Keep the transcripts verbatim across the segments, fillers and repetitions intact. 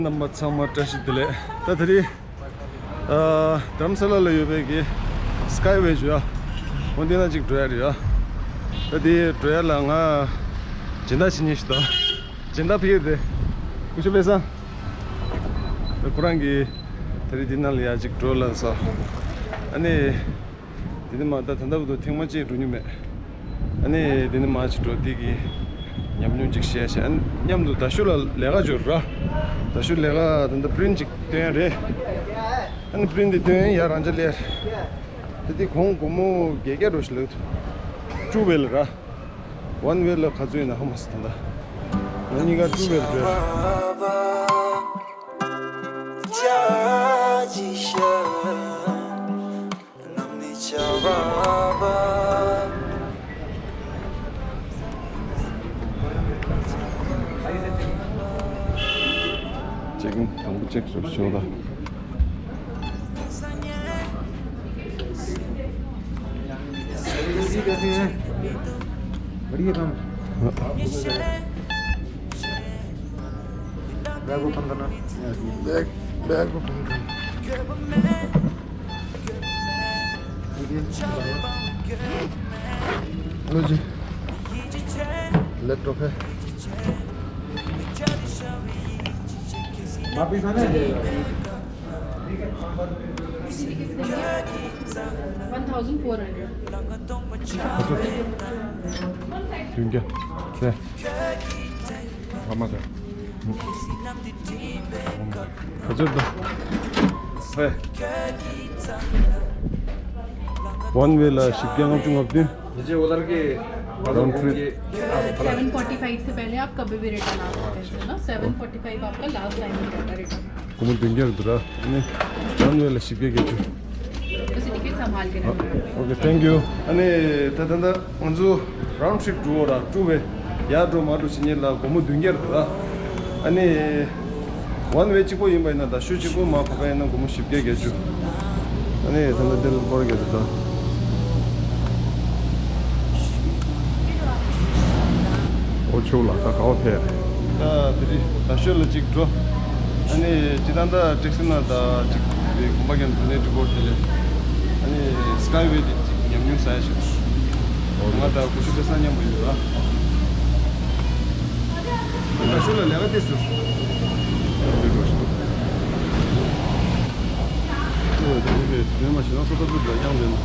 རྣམ་པ་ཚང་མ་བཀྲ་ཤིས་བདེ་ལེགས། ད་དེ་རིང་ཨ་རྡ་རམ་ས་ལ་ལ་ཡོད་པའི་གི་སི་ཀའི་ཝེ་ཞུ་ཡ། འོ་འདི་ན་ཅིག་འགྲོ་ཡ་རེད་ཡ། ད་དེ་འགྲོ་ཡ་ལ་ང་སྦྱིན་བདག་བྱེད་མཁན་ཞིག་དང་། སྦྱིན་བདག་ཕ་གིར་དེ། སྐུ་ཞབས་པད་བཟང་། ཁོ་རང་གིས་ད་རིང་འདི་ནང་ལ་ཡ་ཅིག་འགྲོ་ལབ་སོང་། ཨ་ནི། དེ་ནི་མ་ད་ད་ལྟ་བར་དུ་ཐེངས་མ་གཅིག་འགྲོ་མྱོང་མེད། ཨ་ནི་དེ་ནི་མ་ཅིག་འགྲོ་དེ་གི་ཉམས་མྱོང་ཅིག་བཤད་བྱས། ཨ་ནི་མཉམ་དུ་རྡ་ཤོད་ལ་ལས་ཀ་འབྱོར་ར། རྡ་ཤོད་ལས་ཀ་ད་ལྟ་པི་རིན་ཅིག་སྟོན་ཡ་རེད། ཨ་ནི་པི་རིན་དེ་སྟོན་ཡ་རང་ཅག་ལས། ད་དེ་གོང་སྒོར་མོ་བརྒྱད་བརྒྱ་འགྲོ་ཞིག་ལོས། ཀྲུ་ཝེ་ལ་ར། ཝན་ཝེ་ལ་ག་ཚོད་ཡིན་ན་ཧ་མ་སི་ད་ལྟ། ང་གཉིས་ཀ་ཀྲུ་ཝེ་ལ་འགྲོ་ཡ་རེད། ཅེག་དང་པོ་ཅེག་བཟོ་ཤོག་ད། बढ़िया काम। बैग को बंद करना। बैग, बैग को बंद करना। लो जी, लैपटॉप है। वापिस आना है। One thousand four hundred. ཡོང་རྒྱུ། ཨ་མ་ཟེར། ག་ཚོད་འདུག་ཧེ། ཝན་ཝེ་ལ་བཞི་བརྒྱ་ལྔ་བཅུ་ང་བདུན། नीचे उतर के round trip. Seven forty five से पहले आप कभी भी रिटर्न आ सकते हैं, है ना? सेवन फोर्टी फ़ाइव आपका लास्ट टाइम ही रहेगा रिटर्न। སྒོར་མོ་བདུན་བརྒྱ་རེད་འདུག་ར། ཨ་ནི་ཝན་ཝེ་ལ་བཞི་བརྒྱ་བརྒྱད་ཅུ། बस ये टिकट संभाल के रखना। ཨོ་ཁེ། ཐེང་ཀྱུ། ཨ་ནི་ད་ད་ད་ང་ཚོ་རའུན་ཌི་ཊི་རིབ་འགྲོ་ར། ཀྲུ་ཝེ་ཡར་འགྲོ་མར་འགྲོ་བྱེད་མཁན་ལ་སྒོར་མོ་བདུན་བརྒྱ་རེད་འདུག་ར། ཨ་ནི་ཝན་ཝེ་གཅིག་པོ་ཡིན་པ་ཡིན་ན། རྡ་ཤོད་གཅིག་པོ་མར་བབས་པ་ཡིན་ན་སྒོར་མོ་བཞི་བརྒྱ་བརྒྱད་ཅུ། ཨ་ནི་ད་ལྟ་འདི་ལ་སྐོར་རྒྱག་འདུག་ད། ཨོ་ཆོག་ལ་ད་ག་བ་ཕེབས་རེད། ད་དེ་རིང་རྡ་ཤོད་ལ་གཅིག་འགྲོ། ཨ་ནི་སྤྱིར་བཏང་ད་ཊེག་སི་ནང་ད་གཅིག་དེ་གོམ་པ་རྒྱག་འདུག་ནས་འགྲིག་གོ། དེ་ལས་ཨ་ནི་སི་ཀའི་ཝེ་དེ་གཅིག་ཉམས་མྱོང་ཟ་ཡ་ཞིག་ང་ད་ཀུ་ཤུ་པེ་ས་མཉམ་པོ་ཡོད་ར། རྡ་ཤོད་ལ་ལས་ཀ་དེ་ཟུར། འདི་འགྲོ་ཞིག་འདུག་ཨོ་དེ་ནི་དེ་མ་ཤེས་ན་སོ་ད་དུ་འདྲ་རྐྱང་འདི་ནི།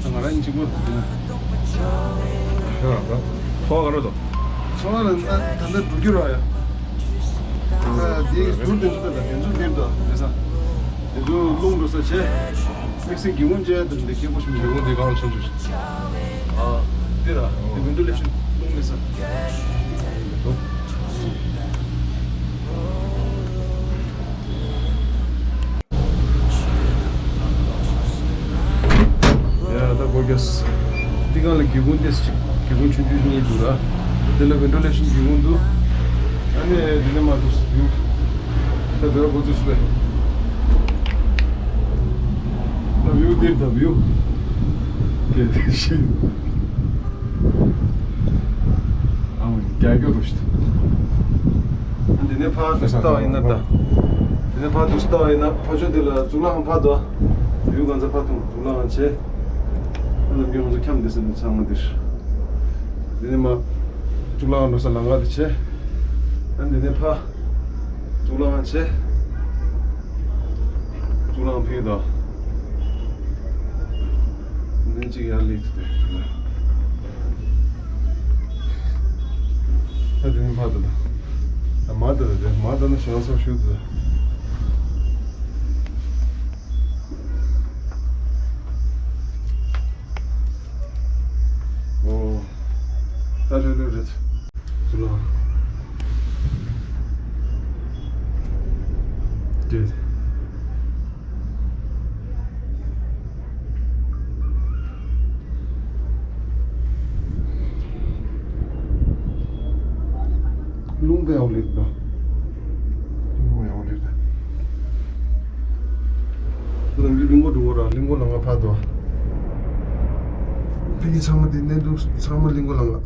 ང་རང་གཅིག་པོ་འདུག་ན། ཚོང་ག་རེ་འདུག་ཚོང་ལ་ད་ལྟ་འགྲོ་རྒྱུ་ར་ཡ། ད་དེ་ཟུར་དེ་ཚོ་ད་དེ་ཚོ་འདིར་འདུག་དེ་ས། དེ་ཚོ་རླུང་འགྲོ་ས་བྱས། དམིགས་བསལ་སྒེའུ་ཁུང་བཅས་དེ་འདི་སྐྱིད་པོ་ཞིག་མི་འདུག་སྒེའུ་ཁུང་འདི་གང་ལ་ཆེན་ཆུང་ཞིག་ཨ། འདི་ར། འདི་ཝིན་ཌོ་ལེ་ཤན་རླུང་ལེ་ས། ཡ་ད་སྒོ་རྒྱག་འདི་སྒང་ལ་སྒེའུ་ཁུང་ཏོག་ཙམ་ཅིག་སྒེའུ་ཁུང་ཆུང་ཆུང་གཉིས་འདུག་ར། འདི་ལ་ཝིན་ཌོ་ལེ་ཤན་སྒེའུ་ཁུང་འདུག་ཨ་ནི་འདི་ནས་མར་འདུག་སེ་བིའུ། ད་འདི་ལ་འགོ་བཙུགས་སོང་བས། ད་བིའུ་འདིར་ད་བིའུ། དེ་ཤི། ཨང་རྒྱ་རྒྱུ་རུ་ཤི། འདི་ནས་ཕར་འདུག་སེ་ལྟ་བ་ཡིན་ན་ད། འདི་ནས་ཕར་འདུག་སེ་ལྟ་བ་ཡིན་ན་ཕ་ཆོས་འདི་ལ་གཙུག་ལག་ཁང་ཕར་འདུག་ཡུལ་གང་ཚ་ཕར་ཐོན་གཙུག་ལག་ཁང་བྱས། ཨ་ནམ་རྒྱུན་ང་ཚོ་འཁྱམས་བསྡད་ས་ནས་ཚང་མ་འདིར། འདི་ནས་མར་གཙུག་ལག་ཁང་འགྲོ་ས་ལམ་ཁ་དེ་བྱས། ཨ་འདི་ནས་ཕར་གཙུག་ལག་ཁང་བྱས། གཙུག་ལག་ཁང་ཕེབས་དང་། འདི་གཅིག་ཡར་སླེབས་ཐུབ་པའི་གཙུག་ལག་ཁང་། ད་དེ་ནས་ཕར་ད་ད། ད་མར་ད་ད་དེ་མར་ད་ན་ཞེ་དྲག་སོགས་ཞུ་ད། ཨོ། ད་རེད་རེད་རེད། གཙུག་ལག་ཁང་། དེ། རླུང་པའི་ཨའོ་ལེ་དང་། རླུང་པའི་ཨའོ་ལེ་དང་། ཁོ་རང་གི་གླིང་སྐོར་འགྲོ་བ་ར་གླིང་སྐོར་ལ་ང་ཕར་དོ། ཕ་གི་ཚང་མ་དེ་གནས་འདུག་ཚང་མ་གླིང་སྐོར་ལ་ང་།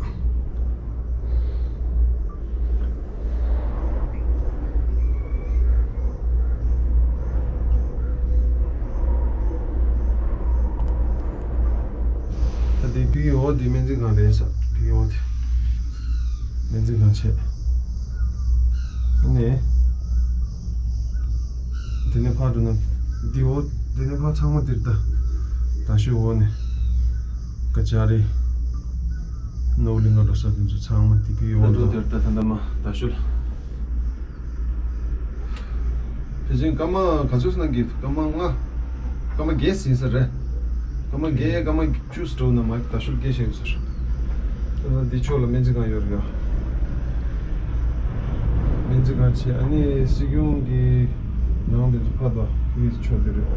ད་དེ་ཕ་གི་འོ་དེ་སྨན་རྩིས་ཁང་རེད་ས། ཕ་གི་འོ་དེ་སྨན་རྩིས་ཁང་བྱས། ནས། དེ་ནས་ཕར་འགྲོ་ན། འདི་འོ། དེ་ནས་ཕར་ཚང་མ་འདིར་ད། ད་ཤོད་འོ་ནས། ཀ་ཅཱ་རི། ནོར་གླིང་ག་འགྲོ་ས་དེ་ཚོ་ཚང་མ་དེ་ཕ་གི་འོ་ད་འགྲོ་ད། དེར་ད་ད་ད་མ་ད་ཤོད་ལ། དེ་བཞིན་སྐར་མ་ག་ཚོད་སོང་གི། སྐར་མ་ལྔ། སྐར་མ་བརྒྱད་ཟིན་ས་རེད། སྐར་མ་བརྒྱད་སྐར་མ་བཅུ་ཙམ་འགྲོ་ན་མ་ད་ཤུལ་སྐད་བཤད་ཡོད་ས་རེད། ད་ལྟ་འདི་ཕྱོགས་ལ་སྨན་རྩིས་ཁང་ཡོད་རེད་ཡ། སྨན་རྩིས་ཁང་བྱས། ཨ་ནི་སྲིད་སྐྱོང་གི་ནང་དེ་ཚོ་ཕར་དང་ཕ་གི་ཕྱོགས་དེ་རེད།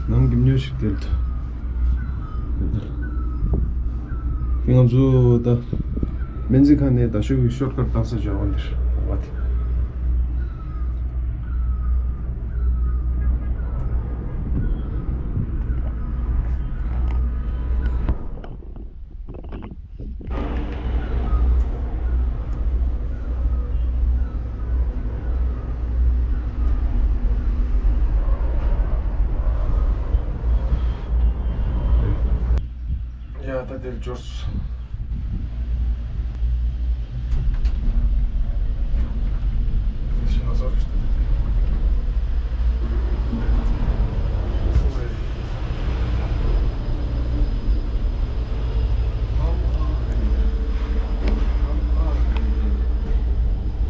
ནང་གི་མྱུར་ཞིག་དེར་དུ། ང་ཚོ་ད་སྨན་རྩིས་ཁང་ནས་ད་ཤོད་ཀྱི་ཤོར་ཀཊ་བཏང་ས་འབྱོར་བ་འདིར་བ་དེ། ཡ་ད་དེར་འབྱོར་སོང་།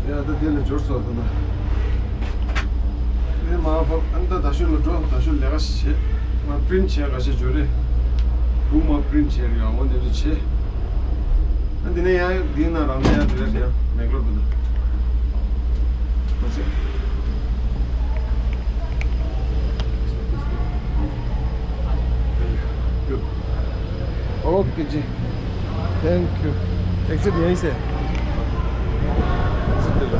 ཡ་ད་དེ་ལ་འབྱོར་སོང་ད་ན། དེ་མ་ཕོག་ཨ་ནི་ད་ད་ཤུལ་ལ་འགྲོ། ད་ཤུལ་ལས་ཀ་ཞིག་བྱེད། ང་པི་རིན་ཊི་བྱས་ཁ་ཤས་འབྱོར་རེད། སྦུག་མ་པི་རིན་ཊི་བྱས་རེད། ཡང་འོ་འདི་ཚོ་བྱེད། ཨ་འདི་ནས་ཡང་འདི་ན་རང་ལ་ཡང་འདི་ལ་ཡང་མེག་ལོར་བུ་འདུག་མ་ཚད། ཨོ་ཀེ་ཇི། Thank you. Exit ཡིན་ཟེར། Exit དེ་ལ།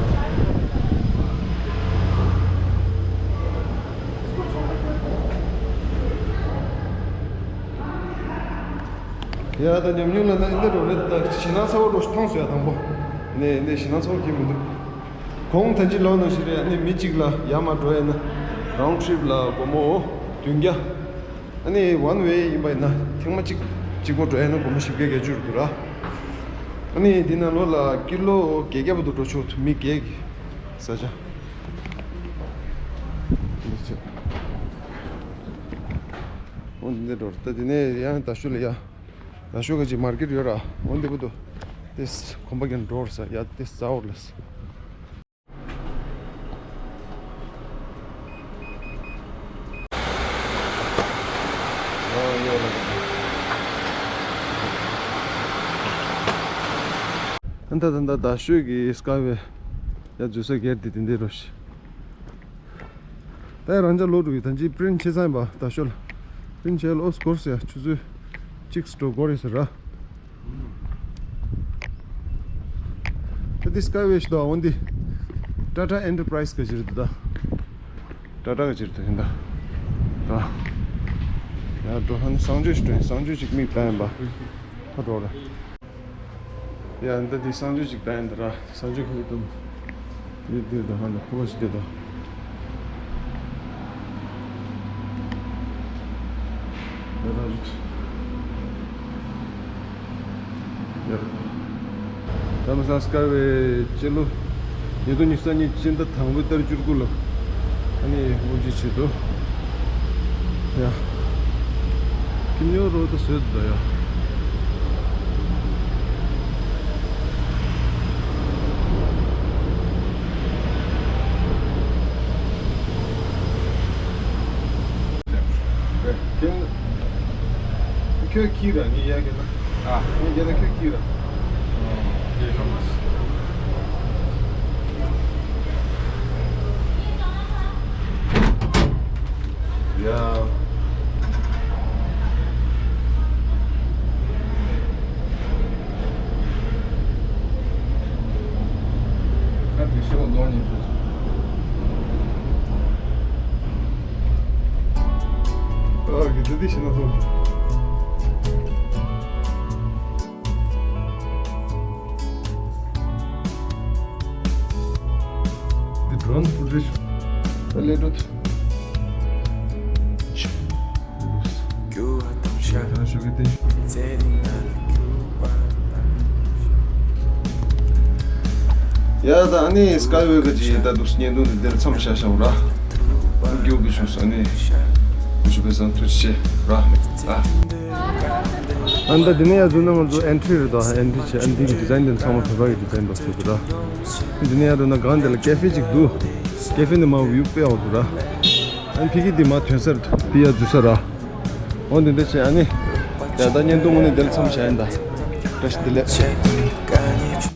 ཡ་ད་ཉམས་མྱོང་ལ་ན་འདི་འདྲ་རེད། ད་ཞེད་སྣང་ཚ་བོ་འདྲ་ཞིག་མཐོང་སོང་ཡ། དང་པོ་ནས་འདི་ཞེད་སྣང་ཚ་བོ་སྐྱེ་མི་འདུག་གོང་ཐང་ཅིག་ལོ་ནང་བཞིན་རེད། ཨ་ནི་མི་གཅིག་ལ་ཡར་མར་འགྲོ་ཡ་ན་རའུན་ཌི་ཊི་རིབ་ལ་སྒོར་མོ་བདུན་བརྒྱ། ཨ་ནི་ཝན་ཝེ་ཡིན་པ་ཡིན་ན་ཐེངས་མ་གཅིག་གཅིག་པོ་འགྲོ་ཡ་ན་སྒོར་མོ་བཞི་བརྒྱ་བརྒྱད་ཅུ་རེད་འདུག་ར། ཨ་ནི་འདི་ནང་ལོགས་ལ་ཀི་ལོ་བརྒྱད་བརྒྱ་བར་དུ་འགྲོ་ཆོག་འདུག་མི་བརྒྱད་ཀྱི་ས་ཆ། འདི་ཚོ། འོ་འདི་འདྲ་འགྲོ་ར། ད་འདི་ནས་ཡང་ད་ཤུལ་ལ་ཡ། ད་ཤུལ་ག་ཅིག་མར་ཀེཊ་ཡོད་ར། འོ་འདི་བར་དུ། དེ་གོམ་པ་རྒྱག་འགྲོ་ར་ས་ཡ། དེ་ས་འོར་ལ་ས། ཨ་ད་ད་ད་ད་ཤོད་ཀྱི་སྐར་ཝེ་ཡ་འཛུལ་ས་སྒེར་དེ་དེ་འདྲ་རོ་ཤི། ད་ཡ་རང་ཅག་ལོག་འགྲོ་གི། ད་ཅི་པི་རིན་ཊི་བྱས་ཚར་ཡིན་པ། ད་ཤོད་ལ་པི་རིན་ཊི་བྱས་ལ་ཨོ་སྐོར་ཟེར་ཡ་ཆུ་ཚོད་གཅིག་སྤྲོ་འགོར་ཡོད་ཟེར་ར། ད་འདི་སྐར་ཝེ་ཞིག་འདུག་འོན་ཏེ་ཊ་ཊ་ཨེན་ཊར་པ་རའི་སི་ག་ཅིག་རེད་འདུག་ད་ཊ་ཊ་ག་ཅིག་རེད་འདུག་ཡིན་ད། ད་ཡར་འགྲོ། ཧ་ནི་གསང་སྤྱོད་ཞིག་འགྲོ་ཡིན། གསང་སྤྱོད་ཅིག་མིག་ལྟ་ཡིན་པ། ཧ་འགྲོ་ར། ཡ་འདི་འདི་གསང་སྤྱོད་ཅིག་ལྟ་ཡིན་ད་ར། གསང་སྤྱོད་ཁུལ་དུ། འདི་འདི་ད་ཧ་ནི་ཁུ་བ་ཞིག་འདི་ད། ཡ་ད་ཡོད། ཡ། ད་མ་སང་སྐར་ཝེ་སྤྱི་ལོ་ཉིས་སྟོང་ཉི་ཤུ་རྩ་གཉིས་སྤྱི་ཟླ་དང་པོའི་ཏ་རིག་བཅུ་དགུ་ལ་ཨ་ནི་དབུ་འབྱེད་བྱེད་དོ། ཡ། ཁྱིམ་ཉོ་རོགས་ད་བཟོས་འདུག་ཡ། ཁྱོད་ཁྱི་ར་ངའི་ཡ་གི་ན། ཨ། ངའི་ཡ་ད་ཁྱོད་ཁྱི་ར། ཨ། ཡེ་ཤོ་མ་སི། ཨ་གི་འདི་འདི་ཤི་ན་སོང་། འདི་drone footage ད་ལས་འགྲོ་ཐུབ། ཡ་ད་ཨ་ནི་Skyway གི་ཅི་ད་དུ་བརྙན་ཐུང་འདི་འདིར་མཚམས་བཞག་བཞག་ར། རྒྱུག་གི་བྱུང་སོང་ཨ་ནི། ཀུ་ཤུ་པེ་སང་ཐུགས་རྗེ་ཆེ་ར། ཨ་ད་འདི་ནས་ཡར་འཛུལ་ན་ང་ཚོ་entry རེད་དོ། Entry བྱས་ཨ་ནི་འདི་གི་design འདི་ཚང་མ་བོད་པ་གི་design འདུག་ཟེར་གི་ར། འདི་ནས་ཡར་འགྲོ་ན་སྒང་འདི་ལ་cafe གཅིག་འདུག Cafe འདི་མ་view དཔེ་ཡག་འདུག་ར། ཨ་ནི་ཕ་གི་འདི་མ་ཐོན་ས་རེད། འདི་ཡར་འཛུལ་ས་ར། འོ་འདི་འདི་བྱས་ཨ་ནི། ཡ་ད་བརྙན་ཐུང་ངོ་ནས་འདིར་མཚམས་བཞག་ཡིན་ད། བཀྲ་ཤིས་བདེ་ལེགས།